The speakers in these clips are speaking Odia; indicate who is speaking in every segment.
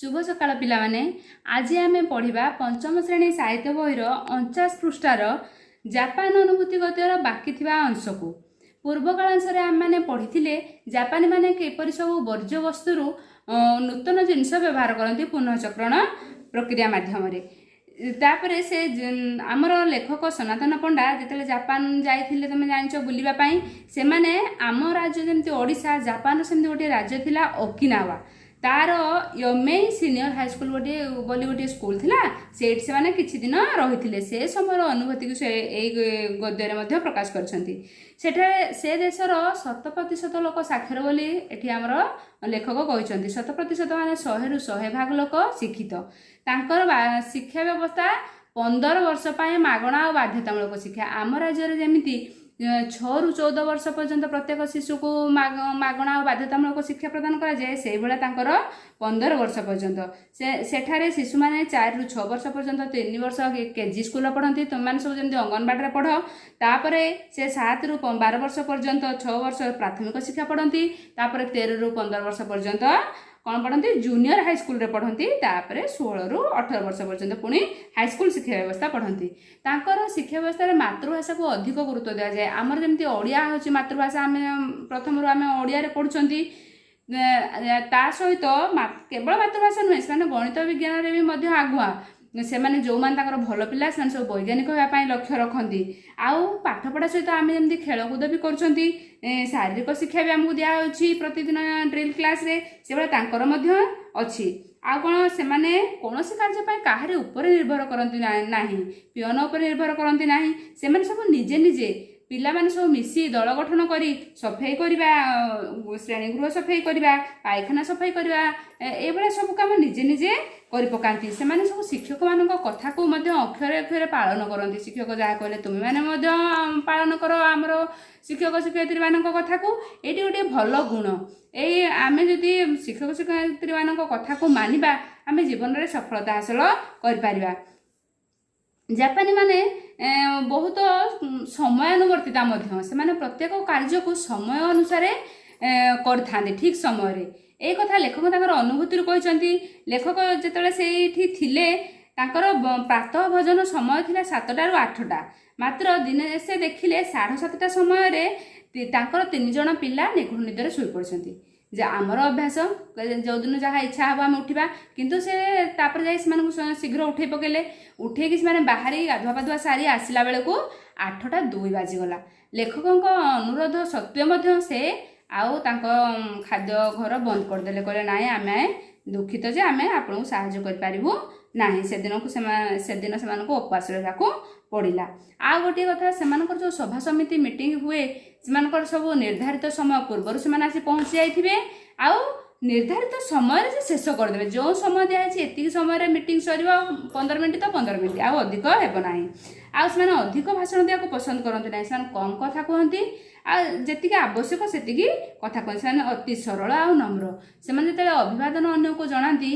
Speaker 1: ଶୁଭ ସକାଳ ପିଲାମାନେ। ଆଜି ଆମେ ପଢ଼ିବା ପଞ୍ଚମ ଶ୍ରେଣୀ ସାହିତ୍ୟ ବହିର 49 ପୃଷ୍ଠାର ଜାପାନ ଅନୁଭୂତି ଗଦ୍ୟର ବାକି ଥିବା ଅଂଶକୁ। ପୂର୍ବ କାଳାଂଶରେ ଆମେମାନେ ପଢ଼ିଥିଲେ ଜାପାନୀମାନେ କିପରି ସବୁ ବର୍ଜ୍ୟବସ୍ତୁରୁ ନୂତନ ଜିନିଷ ବ୍ୟବହାର କରନ୍ତି ପୁନଃଚକ୍ରଣ ପ୍ରକ୍ରିୟା ମାଧ୍ୟମରେ। ତାପରେ ସେ ଆମର ଲେଖକ ସନାତନ ପଣ୍ଡା ଯେତେବେଳେ ଜାପାନ ଯାଇଥିଲେ, ତମେ ଜାଣିଛ, ବୁଲିବା ପାଇଁ, ସେମାନେ ଆମ ରାଜ୍ୟ ଯେମିତି ଓଡ଼ିଶା, ଜାପାନ ସେମିତି ଗୋଟିଏ ରାଜ୍ୟ ଥିଲା ଓକିନାୱା। ତାର ୟମେଇ ସିନିୟର ହାଇସ୍କୁଲ ଗୋଟିଏ ବୋଲି ଗୋଟିଏ ସ୍କୁଲ ଥିଲା। ସେଇଠି ସେମାନେ କିଛି ଦିନ ରହିଥିଲେ। ସେ ସମୟର ଅନୁଭୂତିକୁ ସେ ଏଇ ଗଦ୍ୟରେ ମଧ୍ୟ ପ୍ରକାଶ କରିଛନ୍ତି। ସେଠାରେ ସେ ଦେଶର 100% ଲୋକ ସାକ୍ଷର ବୋଲି ଏଠି ଆମର ଲେଖକ କହିଛନ୍ତି। 100% ମାନେ 100ରୁ 100 ଭାଗ ଲୋକ ଶିକ୍ଷିତ। ତାଙ୍କର ଶିକ୍ଷା ବ୍ୟବସ୍ଥା 15 ବର୍ଷ ପାଇଁ ମାଗଣା ଆଉ ବାଧ୍ୟତାମୂଳକ ଶିକ୍ଷା। ଆମ ରାଜ୍ୟରେ ଯେମିତି 6ରୁ 14 ବର୍ଷ ପର୍ଯ୍ୟନ୍ତ ପ୍ରତ୍ୟେକ ଶିଶୁକୁ ମାଗଣା ଆଉ ବାଧ୍ୟତାମୂଳକ ଶିକ୍ଷା ପ୍ରଦାନ କରାଯାଏ, ସେଇଭଳିଆ ତାଙ୍କର 15 ବର୍ଷ ପର୍ଯ୍ୟନ୍ତ। ସେ ସେଠାରେ ଶିଶୁମାନେ 4ରୁ 6 ବର୍ଷ ପର୍ଯ୍ୟନ୍ତ 3 ବର୍ଷ କେଜି ସ୍କୁଲରେ ପଢ଼ନ୍ତି, ତୁମେମାନେ ସବୁ ଯେମିତି ଅଙ୍ଗନବାଡ଼ିରେ ପଢ଼। ତାପରେ ସେ 7ରୁ 12 ବର୍ଷ ପର୍ଯ୍ୟନ୍ତ 6 ବର୍ଷ ପ୍ରାଥମିକ ଶିକ୍ଷା ପଢ଼ନ୍ତି। ତାପରେ 13ରୁ 15 ବର୍ଷ ପର୍ଯ୍ୟନ୍ତ କ'ଣ ପଢ଼ନ୍ତି? ଜୁନିୟର ହାଇସ୍କୁଲରେ ପଢ଼ନ୍ତି। ତାପରେ 16ରୁ 18 ବର୍ଷ ପର୍ଯ୍ୟନ୍ତ ପୁଣି ହାଇସ୍କୁଲ ଶିକ୍ଷା ବ୍ୟବସ୍ଥା ପଢ଼ନ୍ତି। ତାଙ୍କର ଶିକ୍ଷା ବ୍ୟବସ୍ଥାରେ ମାତୃଭାଷାକୁ ଅଧିକ ଗୁରୁତ୍ୱ ଦିଆଯାଏ। ଆମର ଯେମିତି ଓଡ଼ିଆ ହେଉଛି ମାତୃଭାଷା, ଆମେ ପ୍ରଥମରୁ ଆମେ ଓଡ଼ିଆରେ ପଢ଼ୁଛନ୍ତି। ତା ସହିତ କେବଳ ମାତୃଭାଷା ନୁହେଁ, ସେମାନେ ଗଣିତ ବିଜ୍ଞାନରେ ବି ମଧ୍ୟ ଆଗୁଆ। ସେମାନେ ଯେଉଁମାନେ ତାଙ୍କର ଭଲ ପିଲା, ସେମାନେ ସବୁ ବୈଜ୍ଞାନିକ ହେବା ପାଇଁ ଲକ୍ଷ୍ୟ ରଖନ୍ତି। ଆଉ ପାଠପଢ଼ା ସହିତ ଆମେ ଯେମିତି ଖେଳକୁଦ ବି କରୁଛନ୍ତି, ଶାରୀରିକ ଶିକ୍ଷା ବି ଆମକୁ ଦିଆହେଉଛି ପ୍ରତିଦିନ ଡ୍ରିଲ୍ କ୍ଲାସ୍ରେ, ସେଭଳିଆ ତାଙ୍କର ମଧ୍ୟ ଅଛି। ଆଉ କ'ଣ, ସେମାନେ କୌଣସି କାର୍ଯ୍ୟ ପାଇଁ କାହାରି ଉପରେ ନିର୍ଭର କରନ୍ତି ନାହିଁ, ପିଅନ ଉପରେ ନିର୍ଭର କରନ୍ତି ନାହିଁ। ସେମାନେ ସବୁ ନିଜେ ନିଜେ ପିଲାମାନେ ସବୁ ମିଶି ଦଳ ଗଠନ କରି ସଫେଇ କରିବା, ଶ୍ରେଣୀଗୃହ ସଫେଇ କରିବା, ପାଇଖାନା ସଫେଇ କରିବା, ଏଇଭଳିଆ ସବୁ କାମ ନିଜେ ନିଜେ କରି ପକାନ୍ତି। ସେମାନେ ସବୁ ଶିକ୍ଷକମାନଙ୍କ କଥାକୁ ମଧ୍ୟ ଅକ୍ଷରେ ଅକ୍ଷରେ ପାଳନ କରନ୍ତି। ଶିକ୍ଷକ ଯାହା କହିଲେ ତୁମେମାନେ ମଧ୍ୟ ପାଳନ କର ଆମର ଶିକ୍ଷକ ଶିକ୍ଷୟିତ୍ରୀମାନଙ୍କ କଥାକୁ। ଏଇଠି ଗୋଟିଏ ଭଲ ଗୁଣ ଏଇ, ଆମେ ଯଦି ଶିକ୍ଷକ ଶିକ୍ଷୟିତ୍ରୀମାନଙ୍କ କଥାକୁ ମାନିବା, ଆମେ ଜୀବନରେ ସଫଳତା ହାସଲ କରିପାରିବା। ଜାପାନୀମାନେ ବହୁତ ସମୟାନୁବର୍ତ୍ତିତା ମଧ୍ୟ। ସେମାନେ ପ୍ରତ୍ୟେକ କାର୍ଯ୍ୟକୁ ସମୟ ଅନୁସାରେ କରିଥାନ୍ତି, ଠିକ୍ ସମୟରେ। ଏଇ କଥା ଲେଖକ ତାଙ୍କର ଅନୁଭୂତିରୁ କହିଛନ୍ତି। ଲେଖକ ଯେତେବେଳେ ସେଇଠି ଥିଲେ, ତାଙ୍କର ପ୍ରାତଃ ଭୋଜନ ସମୟ ଥିଲା 7ଟାରୁ 8ଟା। ମାତ୍ର ଦିନେ ସେ ଦେଖିଲେ 7:30 ସମୟରେ ତାଙ୍କର ତିନି ଜଣ ପିଲା ନିଘୋଡ଼ ନିଦରେ ଶୋଇପଡ଼ିଛନ୍ତି। ଯେ ଆମର ଅଭ୍ୟାସ, ଯେଉଁଦିନ ଯାହା ଇଚ୍ଛା ହେବ ଆମେ ଉଠିବା। କିନ୍ତୁ ସେ ତାପରେ ଯାଇ ସେମାନଙ୍କୁ ଶୀଘ୍ର ଉଠେଇ ପକେଇଲେ। ଉଠେଇକି ସେମାନେ ବାହାରି ଗାଧୁଆ ପାଧୁଆ ସାରି ଆସିଲା ବେଳକୁ 8ଟା 2 ବାଜିଗଲା। ଲେଖକଙ୍କ ଅନୁରୋଧ ସତ୍ତ୍ୱେ ମଧ୍ୟ ସେ ଆଉ ତାଙ୍କ ଖାଦ୍ୟ ଘର ବନ୍ଦ କରିଦେଲେ। କହିଲେ, ନାଇଁ, ଆମେ ଦୁଃଖିତ ଯେ ଆମେ ଆପଣଙ୍କୁ ସାହାଯ୍ୟ କରିପାରିବୁ ନାହିଁ। ସେଦିନ ସେମାନଙ୍କୁ ଉପବାସ ରହିବାକୁ ପଡ଼ିଲା। ଆଉ ଗୋଟିଏ କଥା, ସେମାନଙ୍କର ଯେଉଁ ସଭା ସମିତି ମିଟିଂ ହୁଏ, ସେମାନଙ୍କର ସବୁ ନିର୍ଦ୍ଧାରିତ ସମୟ ପୂର୍ବରୁ ସେମାନେ ଆସି ପହଞ୍ଚି ଯାଇଥିବେ ଆଉ ନିର୍ଦ୍ଧାରିତ ସମୟରେ ସେ ଶେଷ କରିଦେବେ। ଯେଉଁ ସମୟ ଦିଆହେଇଛି, ଏତିକି ସମୟରେ ମିଟିଂ ସରିବ, 15 ମିନିଟ୍ ତ 15 ମିନିଟ୍, ଆଉ ଅଧିକ ହେବ ନାହିଁ। ଆଉ ସେମାନେ ଅଧିକ ଭାଷଣ ଦେବାକୁ ପସନ୍ଦ କରନ୍ତି ନାହିଁ। ସେମାନେ କମ୍ କଥା କୁହନ୍ତି ଆଉ ଯେତିକି ଆବଶ୍ୟକ ସେତିକି କଥା କୁହନ୍ତି। ସେମାନେ ଅତି ସରଳ ଆଉ ନମ୍ର। ସେମାନେ ଯେତେବେଳେ ଅଭିବାଦନ ଅନ୍ୟକୁ ଜଣାନ୍ତି,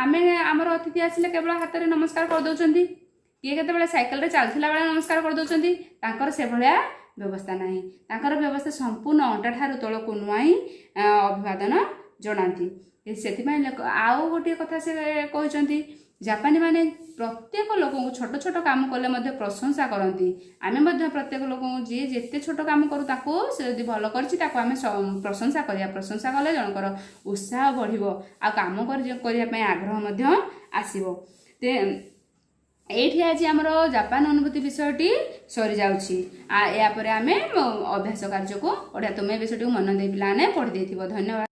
Speaker 1: ଆମେ ଆମର ଅତିଥି ଆସିଲେ କେବଳ ହାତରେ ନମସ୍କାର କରିଦେଉଛନ୍ତି, କିଏ କେତେବେଳେ ସାଇକେଲରେ ଚାଲୁଥିଲା ବେଳେ ନମସ୍କାର କରିଦେଉଛନ୍ତି, ତାଙ୍କର ସେଭଳିଆ ବ୍ୟବସ୍ଥା ନାହିଁ। ତାଙ୍କର ବ୍ୟବସ୍ଥା ସମ୍ପୂର୍ଣ୍ଣ ଅଣ୍ଟାଠାରୁ ତଳକୁ ନୁଆଇଁ ଅଭିବାଦନ ଜଣାନ୍ତି। ସେଥିପାଇଁ ଆଉ ଗୋଟିଏ କଥା ସେ କହିଛନ୍ତି, ଜାପାନୀମାନେ ପ୍ରତ୍ୟେକ ଲୋକଙ୍କୁ ଛୋଟ ଛୋଟ କାମ କଲେ ମଧ୍ୟ ପ୍ରଶଂସା କରନ୍ତି। ଆମେ ମଧ୍ୟ ପ୍ରତ୍ୟେକ ଲୋକଙ୍କୁ, ଯିଏ ଯେତେ ଛୋଟ କାମ କରୁ, ତାକୁ ସେ ଯଦି ଭଲ କରିଛି, ତାକୁ ଆମେ ପ୍ରଶଂସା କରିବା। ପ୍ରଶଂସା କଲେ ଜଣଙ୍କର ଉତ୍ସାହ ବଢ଼ିବ ଆଉ କାମ କରିବା ପାଇଁ ଆଗ୍ରହ ମଧ୍ୟ ଆସିବ। ଏଇଠି ଆଜି ଆମର ଜାପାନ ଅନୁଭୂତି ବିଷୟଟି ସରିଯାଉଛି। ଏହାପରେ ଆମେ ଅଭ୍ୟାସ କାର୍ଯ୍ୟକୁ ପଢ଼ିବା। ତୁମେ ବିଷୟଟିକୁ ମନ ଦେଇ ପିଲାମାନେ ପଢ଼ି ଦେଇଥିବ। ଧନ୍ୟବାଦ।